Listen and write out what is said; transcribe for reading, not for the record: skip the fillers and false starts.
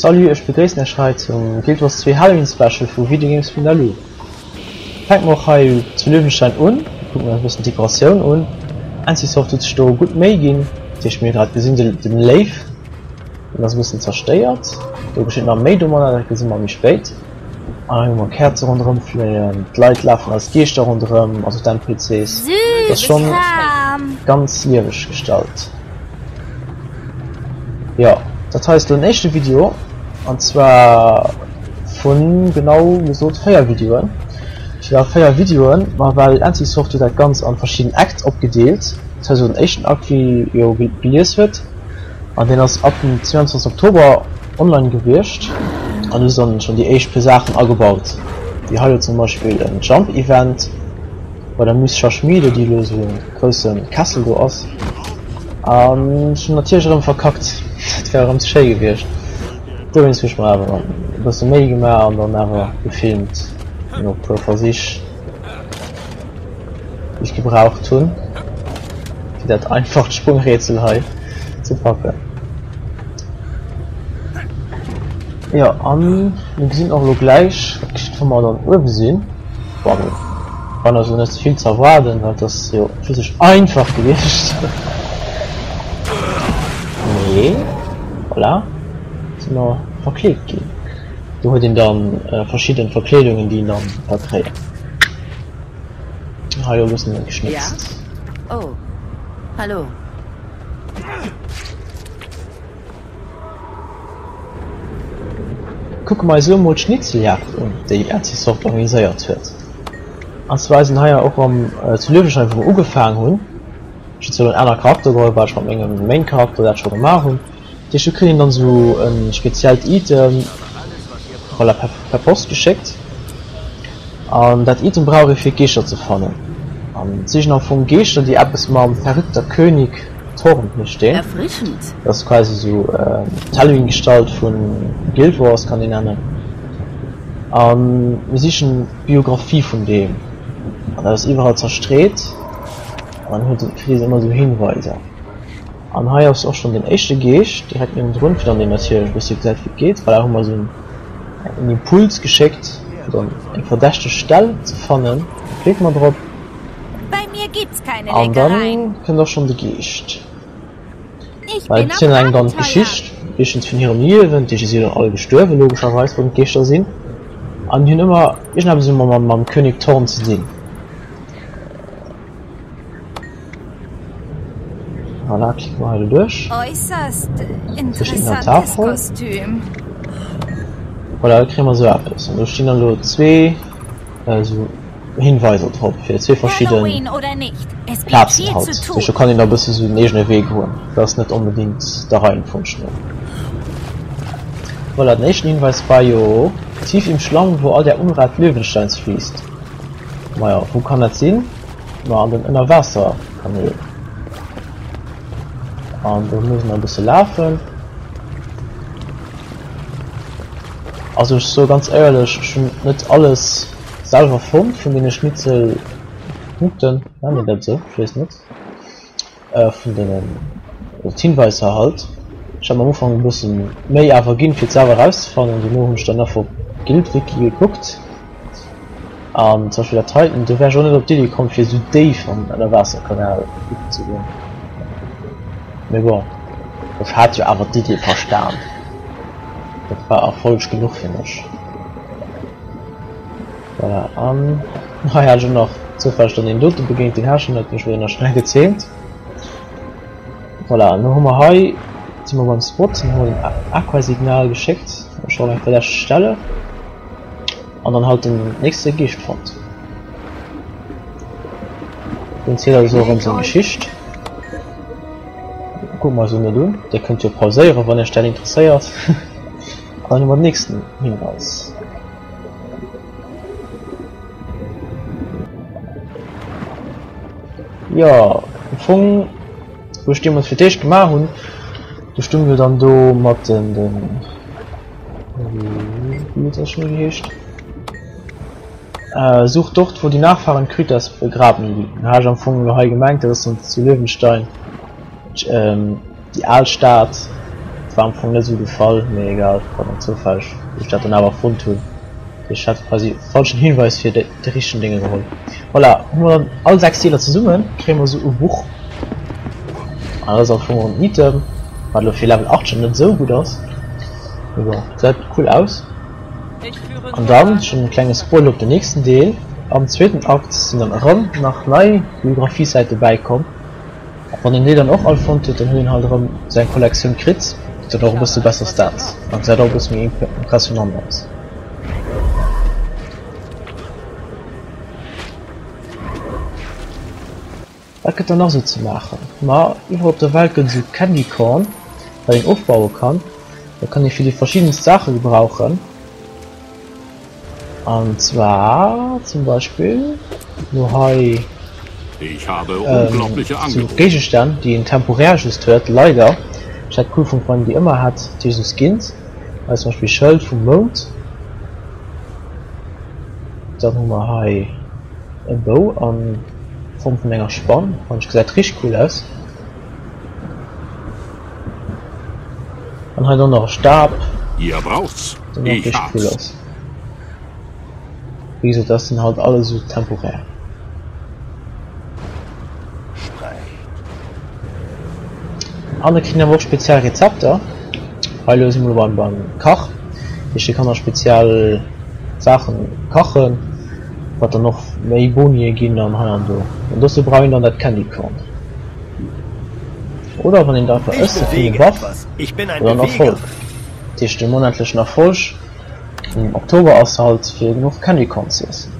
Salut, ech begréissen Iech hei zum Guild Wars 2 Halloween Special vu Videogames vun der Lu. Fänke mer och hei zu Löwenstein un, kucken eis e bëssen d'Dekoratioun un. NCSoft huet sech do gutt Méi ginn, dat heescht mir hu grad gesinn de den Léiw, deen ass e bëssen zerstéiert, do geschitt nach méi domadder, dat gesi mer méi spéit. An hei hu mer Käerze ronderëm fléien, d'Leit lafen als Geeschter ronderëm, also d'NPCs. Dat ass schonn ganz lieweg gestallt. Jo, dat hei ass elo den éischte Video, an zwar vun genau gesot 4 Videoen. Firwat 4 Videoen? Ma well NCSoft huet dat Ganzt an verschidden Act opgedeelt. Dat hei ass elo den éischten Akt, wéi jo gelies huet, an deen ass ab dem 22 Oktober online gewiescht. An do si dann schonn déi éischt puer Saachen agebaut, wéi hei elo zum Beispill en Jump Event bei der Mystischer Schmiede, déi elo esou e grousse Kessel do ass. An ech hunn natierlech erëm verkackt, dat wär erëm ze schéi gewiescht. Dowéinst hu ech mer awer e bësse Méi gemaach an dann awer gefilmt no e puer Versich, déi ech gebraucht hunn, fir dat einfacht Sprungrätsel hei ze packen. Jo, an mir gesinn och elo gläich, wat geschitt, wa mer dann uewe sinn. Bon, war also net ze vill ze erwaarden, well et ass jo schliisslech einfach gewiescht. Mee voilà, si mer verkleet ginn. Do huet een dann verschidden Verkleedungen, déi een dann ka kréien. Hei e bëssen geschnitzt. Ja? Oh, hallo. Kucke mer eis elo mol d'Schnitzeljagd un, déi NCSoft organiséiert huet. An zwar sinn hei och am zu Löwenstein wou mer ugefaang hunn. Ech hunn zwar elo en aner Charakter geholl, well ech mat mengem Main Charakter dat scho gemaach hunn. Dat heescht do kritt een dann esou e speziellt Item, voilà, per per Post geschéckt. An dat Item brauch ee fir Geeschter ze fannen. An et si am Fong Geeschter déi eppes mam Verrückter König Thorn heescht deen. Erfrischend. Dat ass quasi esou d'Halloween-Gestalt vu Guild Wars kann een nennen. A mir sichen d'Biographie vun deem. An dat ass iwwerall zerstreet. An dann huet kritt een ëmmer esou Hinweiser. An hei ass och schonn den éischte Geescht direkt niewendrun, fir dann een natierlech e bësse gesäit wéi et geet. Voilà, hu mer esou en Impuls geschéckt, fir dann eng verdächteg Stell ze fannen. Da klicke mer drop. Bei mir gibt's keine An dann Leckereien. kënnt och schonn de Geescht. Ich Well bin et zielen am engem dann Abenteuer. d'Geschicht, meeschtens vun hirem Liewen, déi si dann all gestuerwen, logescherweis, wann et Geeschter sinn. An déi hunn ëmmer iergendeppes ëmmer mam, mam König Thorn ze dinn. Voilà, klicke mer hei do duerch. Äusserst Duerch Inventar interessantes voll. Kostüm. Voilà, da kréie mer esou eppes. An do stinn dann elo zwee esou Hinweiser drop fir zwee verschidden Plazen halt. Dat heescht do kann een da bësse sou den eegene Wee goen, dat ass net onbedingt der Reihenfolg no. Voilà, den éischten Hinweis war jo Tief im Schlamm, wo all der Unrat Löwensteins fließt. Majo, wou kann dat sinn? Ma an den Ënnerwaasserkanäl. An do muss een e bësse lafen. Also ech soe ganz éierlech, ech hunn net alles Selwer fonnt vun deene Schnitzelpunkten, nennt een dat esou? Ech weess net, vun deenen Hinweiser halt. Ech hat mer am Ufank e bësse Méi awer ginn, fir et selwer erauszefannen. Dono hunn ech dann nach op Guildwiki gekuckt an zum Beispill dat heiten, do wär ech och net op d'Iddi komm, fir esou déif an den Ënnerwaasserkanal kucken ze goen. Mee bon, ech hat jo awer d'Iddi verstan. Dat war Erfolg genuch fir mech. Voilà, an hei hat ech och nach zoufälleg dann deen dote begéint, deen hat ech net, mech huet nach schnell gezähmt. Voilà, an lo hu mer hei, si mer beim Spot, dann hu mer den Aquasignal geschéckt, ech war eng verdächteg Stelle, an dann halt den nächste Geescht fonnt. Den zielt also erëm seng Geschicht. Kucke mer eis elo net un, dir kënnt jo pauséieren, wann iech dat interesséiert. An dann hu mer den nächsten Hinweis. Jo, am Fong, wou ech deemools fir d'éischt gemaach hunn, do stung jo dann do mat den, den, wéi huet dat scho geheescht? Such dort, wo die Nachfahren Krytas begraben liegen. Da hat ech am Fong elo hei gemengt, dat ass dann zu Löwenstein, déi al Stad. Dat war am Fong net esou de Fall, mee egal, war dann zoufälleg wou ech dat dann awer fonnt hunn. Ech hat quasi falschen Hinweis fir de richtegen Dénge geholl. Voilà, hu mer dann all 6 Deeler zesummen, kréie mer esou e Buch. An dat ass am Fong och en Item, wat elo fir Level 8 schon net esou gutt ass. Mee bon, gesäit cool aus. An dann schon en klenge Spoiler op den nächsten Deel, am zweeten Akt sinn dann erëm nach nei Biographiessäite bäikomm. A wann een déi dann och all fonnt huet, dann huet een halt erëm seng Kollektioun kritt, huet dann och e bësse besser Stats a gesäit och e bësse méi impressionant aus. Wat gëtt dann nach esou ze maachen? Ma iwwerall op der Welt gëtt et esou Candy Corn, wat een ofbaue kann. Dat kann ee fir déi verschiddenst Saache gebrauchen. An zwar zum Beispill no hei Ich habe unglaubliche sou Angebote. Géigestänn, déi een temporär just huet, leider. Ech hätt cool fonnt, wann een déi ëmmer hätt, déi sou Skins. Hei zum Beispill Schëld vum Mound. Dann hu mer hei e Bou a Form vun enger Spann, fannen ech gesäit richteg cool aus. An hei dann nach e Stab, Ihr braucht's, deen och ich richteg cool hab's. ass. Wéi gesot, dat sinn halt alles esou temporär. An et ginn awer och speziell Rezepter. Hei elo si mer elo beim Kach. Dat heescht, dir kann da speziell Saachen kachen, wat dann och méi Bonie ginn an hei an do. An dozou brauch een dann dat Candy Corn. Oder wann een et einfach Ich ësst, da kritt een e bewege Buff etwas. Ich bin ein oder en Beweger. Erfolg. Dat heescht, de monatlechen Erfolg am Oktober ass halt fir genuch Candy Corn z'iessen.